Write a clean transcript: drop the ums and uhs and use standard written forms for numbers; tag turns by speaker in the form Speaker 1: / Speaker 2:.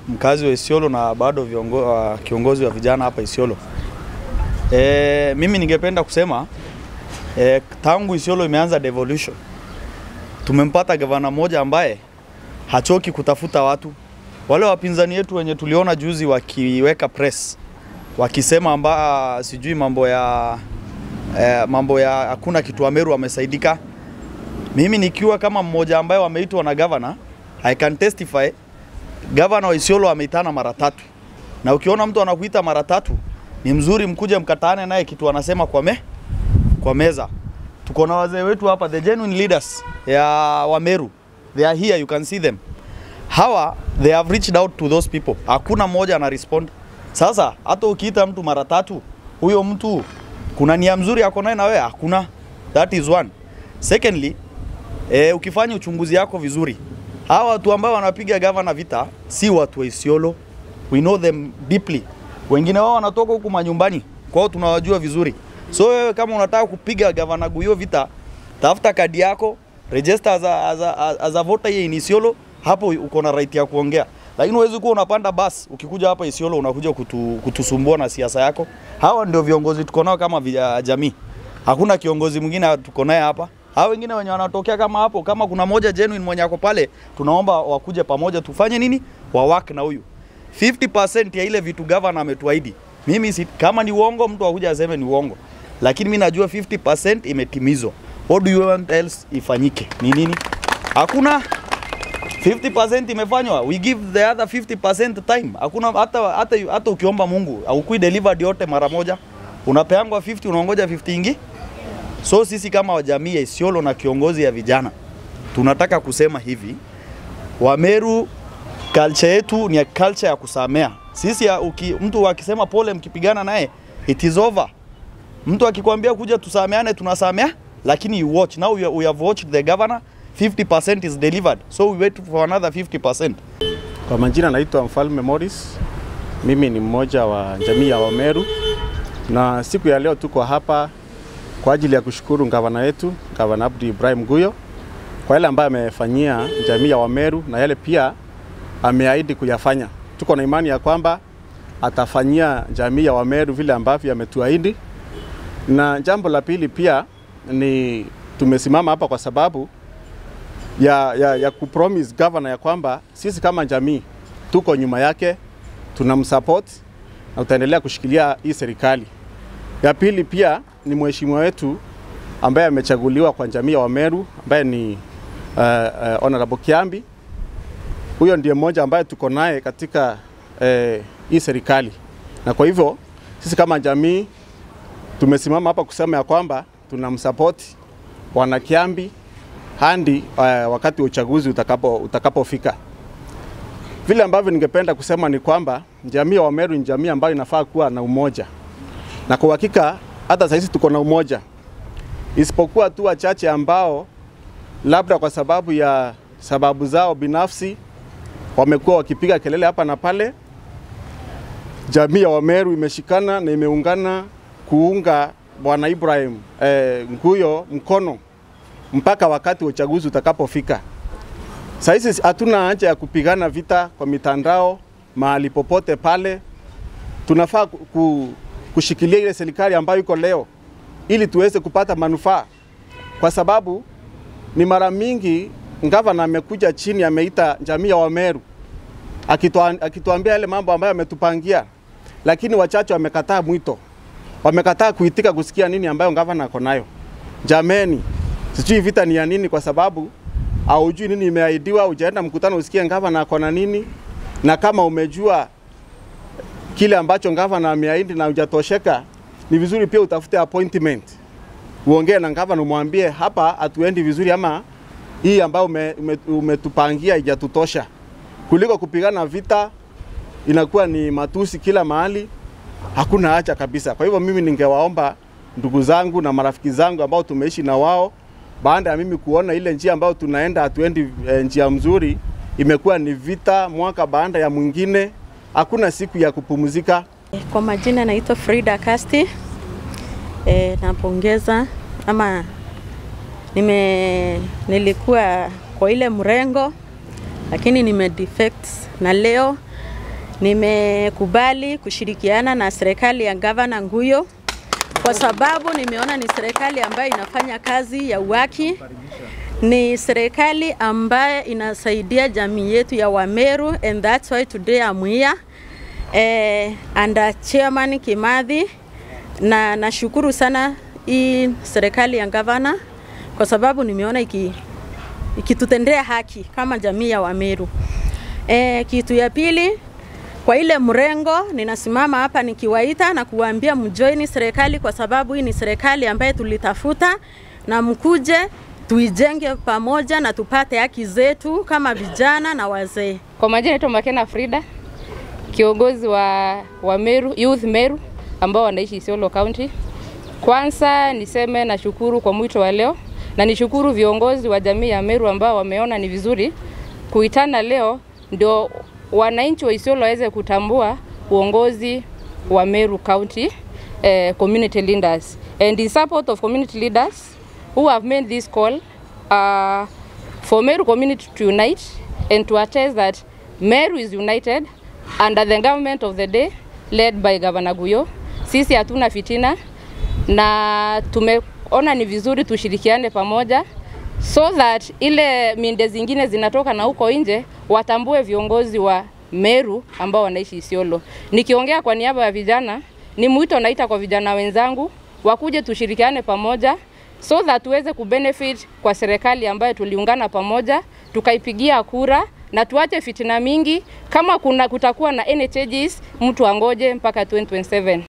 Speaker 1: mkazi wa Isiolo na bado kiongozi wa vijana hapa Isiolo. Mimi ningependa kusema tangu Isiolo imeanza devolution, tumempata gavana mmoja ambaye hachoki kutafuta watu. Wale wapinzani yetu wenye tuliona juzi wakiweka press wakisema amba sijui mambo ya hakuna kitu Ameru amesaidika. Mimi nikiwa kama mmoja ambaye wameitwa na governor, I can testify, governor wa Isiolo ameitana mara tatu. Na ukiona mtu anakuita mara tatu, ni mzuri mkuje mkataane naye kitu anasema kwa meza. Tuko na wazee wetu hapa, the genuine leaders ya Wameru. They are here, you can see them. Hawa, they have reached out to those people. Hakuna mmoja ana respond. Sasa hata ukiita mtu mara tatu, huyo mtu kuna nia mzuri ako naye na wewe? Hakuna. That is one. Secondly, ukifanya uchunguzi yako vizuri, hawa watu ambao wanapiga governor vita si watu wa Isiolo. We know them deeply. Wengine wao wanatoka huku manyumbani, kwao tunawajua vizuri. So wewe kama unataka kupiga governor Guyo vita, tafuta kadi yako, register as a voter here in Isiolo, hapo uko na right ya kuongea. Lakini huwezi kuwa unapanda bus ukikuja hapa Isiolo unakuja kutusumbua na siasa yako. Hawa ndio viongozi tuko nao kama jamii. Hakuna kiongozi mwingine tuko naye hapa. Hao wengine wenye wanatokea kama hapo, kama kuna moja genuine mwenye ako pale, tunaomba wakuje pamoja tufanye nini? Wa work na huyu. 50% ya ile vitu governor ametuahidi. Mimi si, kama ni uongo mtu akuja aseme ni uongo. Lakini mimi najua 50% imetimizwa. What do you want else ifanyike? Ni nini? Hakuna. 50% imefanywa. We give the other 50% time. Hakuna hata ukiomba Mungu, haukui delivered yote mara moja. Unapeangwa 50, unaongoja 50 ingi. So sisi kama jamii ya Isiolo na kiongozi ya vijana tunataka kusema hivi, Wameru culture yetu ni ya culture ya kusamea. Sisi mtu akisema pole mkipigana naye, it is over. Mtu akikwambia kuja tusameane, tunasamea, lakini you watch. Now we have watched the governor, 50% is delivered. So we wait for another 50%.
Speaker 2: Kwa majina naitwa Mfalme Morris. Mimi ni mmoja wa jamii ya Wameru, na siku ya leo tuko hapa kwa ajili ya kushukuru gavana wetu, Gavana Abdi Ibrahim Guyo, kwa yale ambayo amefanyia jamii ya Wameru na yale pia ameahidi kuyafanya. Tuko na imani ya kwamba atafanyia jamii ya Wameru vile ambavyo ametuahidi. Na jambo la pili pia ni tumesimama hapa kwa sababu ya kupromise governor ya kwamba sisi kama jamii tuko nyuma yake, tunamsupport na tutaendelea kushikilia hii serikali. Ya pili pia ni mheshimiwa wetu ambaye amechaguliwa kwa jamii ya Wameru ambaye ni Honorable Kiambi. Huyo ndiye mmoja ambaye tuko naye katika hii serikali, na kwa hivyo sisi kama jamii tumesimama hapa kusema ya kwamba tunamsupport Bwana Kiambi hadi wakati wa uchaguzi utakapofika. Vile ambavyo ningependa kusema ni kwamba jamii ya Wameru ni jamii ambayo inafaa kuwa na umoja, na kwa hakika hata sasa tuko na umoja, isipokuwa tu wachache ambao labda kwa sababu ya sababu zao binafsi wamekuwa wakipiga kelele hapa na pale. Jamii ya Wameru imeshikana na imeungana kuunga Bwana Ibrahim Nguyo mkono mpaka wakati wa uchaguzi utakapofika. Sasa hizi hatuna haja ya kupigana vita kwa mitandao mahali popote pale. Tunafaa kushikilia ile serikali ambayo iko leo ili tuweze kupata manufaa, kwa sababu ni mara mingi gavana amekuja chini, ameita jamii ya Wameru akituambia yale mambo ambayo ametupangia, lakini wachache wamekataa mwito, wamekataa kuitika kusikia nini ambayo gavana ako nayo. Jameni, sijui vita ni ya nini, kwa sababu haujui nini imeahidiwa, hujaenda mkutano usikie gavana ako na nini, na kama umejua kile ambacho gavana ameahidi na hujatosheka, ni vizuri pia utafute appointment, uongee na gavana, umwambie hapa hatuendi vizuri, ama hii ambayo umetupangia haijatutosha, kuliko kupigana vita inakuwa ni matusi kila mahali, hakuna haja kabisa. Kwa hivyo mimi ningewaomba ndugu zangu na marafiki zangu ambao tumeishi na wao, baada ya mimi kuona ile njia ambayo tunaenda hatuendi njia mzuri, imekuwa ni vita mwaka baada ya mwingine, hakuna siku ya kupumzika.
Speaker 3: Kwa majina naitwa Frida Kasti. Napongeza ama nilikuwa kwa ile mrengo lakini nime defect, na leo Nimekubali kushirikiana na serikali ya Gavana Nguyo kwa sababu nimeona ni serikali ambayo inafanya kazi ya uwaki, ni serikali ambayo inasaidia jamii yetu ya Wameru, and that's why today I'm here under Chairman Kimathi, na nashukuru sana hii serikali ya gavana kwa sababu nimeona ikitutendea haki kama jamii ya Wameru. Kitu ya pili, kwa ile mrengo ninasimama hapa nikiwaita na kuwaambia mjoini serikali kwa sababu hii ni serikali ambaye tulitafuta, na mkuje tuijenge pamoja na tupate haki zetu kama vijana na wazee.
Speaker 4: Kwa majina naitwa Makena Frida, kiongozi wa Meru, Youth Meru ambao wanaishi Isiolo County. Kwanza niseme nashukuru kwa mwito wa leo na nishukuru viongozi wa jamii ya Meru ambao wameona ni vizuri kuitana leo ndio wananchi wa Isiolo waweze kutambua uongozi wa Meru County community leaders. And in support of community leaders who have made this call for Meru community to unite and to attest that Meru is united under the government of the day led by Governor Guyo. Sisi hatuna fitina na tumeona ni vizuri tushirikiane pamoja so that ile minde zingine zinatoka na huko nje watambue viongozi wa Meru ambao wanaishi Isiolo. Nikiongea kwa niaba ya vijana, ni mwito naita kwa vijana wenzangu wakuje tushirikiane pamoja so that tuweze kubenefit kwa serikali ambayo tuliungana pamoja tukaipigia kura, na tuache fitina mingi. Kama kuna kutakuwa na any changes, mtu angoje mpaka 2027.